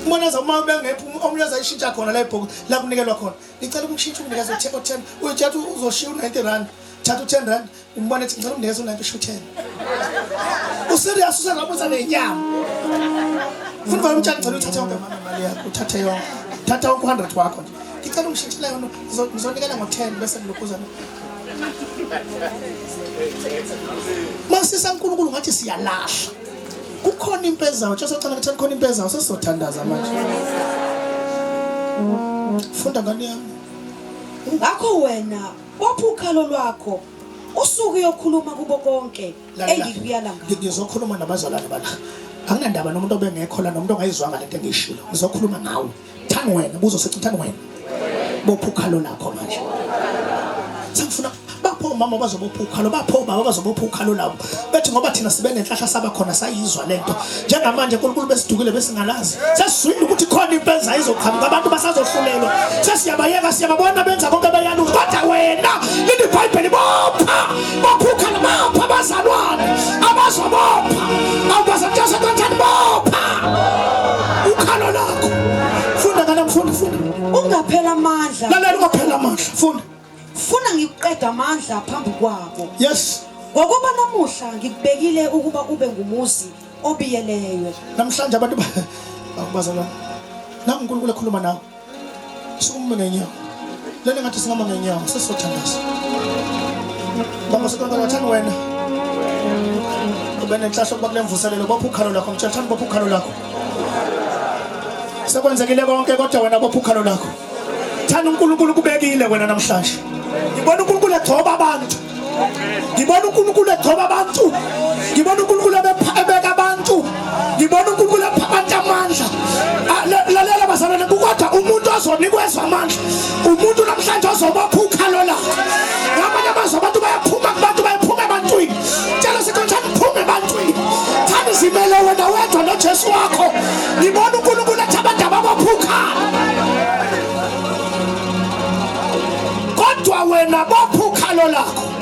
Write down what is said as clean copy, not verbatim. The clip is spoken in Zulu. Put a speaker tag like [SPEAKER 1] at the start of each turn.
[SPEAKER 1] Umbona uma bengephi omunye azayishintsha khona la ibhoku la kunikelwa khona. Ngicela ukushintsha unginikeze u-10 uyithatha uzoshiya u-90 rand. Thatha u-10 rand umbone ethi ngicela unginikeze u-90 ushiya u-10. Userious usengabuza nenyama. Funa uvale umtshana ngicela uthathe yonke mama imali yakho uthathe yonke. Thatha wonke u-100 wakho nje. Ngicela ungishintshele yona ngizonikela ngo-10 bese ngilokhuza. Masisa uNkulunkulu ngathi siyalahla. Kukhona impi ezayo, Jesu acela ukuthi khona impi ezayo sesizothandaza manje. Funda ngane yami.
[SPEAKER 2] Ngakho wena bopha ukhalo lwakho usuke uyokhuluma kubo konke engikuyala ngakho.
[SPEAKER 1] Ngizokhuluma nabazalwane bala. Anginandaba nomuntu obengekho la nomuntu ongayizwanga lento engiyishilo. Ngizokhuluma nawe. Thani wena, buzo sethi thani wena. Bopha ukhalo lakho manje. Sengifuna bapho omama bazobopha ukhalo, bapho obaba bazobopha ukhalo labo. Bethi ngoba thina sibe nenhlahla saba khona sayizwa lento. Njengamanje uNkulunkulu besidukile besingalazi. Sesizwile ukuthi khona impenza izoqhamuka abantu basazohlulelwa. Sesiyabayeka siyababona benza konke beyaluza. Kodwa wena lithi iBhayibheli bopha, bopha ukhalo bopha abazalwane. Abazobopha. Awubazalwane bopha. Ukhalo lakho. Funda ngane mfundi funda.
[SPEAKER 2] Ungaphela amandla.
[SPEAKER 1] Lalela ungaphela amandla. Funda.
[SPEAKER 2] Funa ngikuqeda amandla phambi kwabo.
[SPEAKER 1] Yes.
[SPEAKER 2] Ngokuba namuhla ngikubekile ukuba ube ngumuzi obiyeleyo.
[SPEAKER 1] Namhlanje abantu bakubazalwane. Nangu uNkulunkulu ekhuluma nawe. Sukume ngenyawo. Lena ngathi singama ngenyawo sesizothandaza. Baba sokwenza wathani wena. Ube nenhlahla ukuba kule mvuselelo bopha ukhalo lakho ngitshela thani bopha ukhalo lakho. Sekwenzekile konke kodwa wena bopha ukhalo lakho. Thanda uNkulunkulu kubekile wena namhlanje. Ngibona uNkulunkulu egcoba abantu. Ngibona uNkulunkulu egcoba abantu. Ngibona uNkulunkulu ebeka abantu. Ngibona uNkulunkulu epha abantu amandla. Ah, lalela bazalwane kodwa umuntu ozonikwezwa amandla. Umuntu namhlanje ozobopha ukhalo lakhe. Ngamanye amazwi abantu bayaphuma kubantu bayaphuma ebantwini. Tshela sikhonjani phuma ebantwini. Thanda izimele wena wedwa noJesu wakho. Ngibona uNkulunkulu ethi abantu ababopha ukhalo. Kodwa wena bopha ukhalo lakho.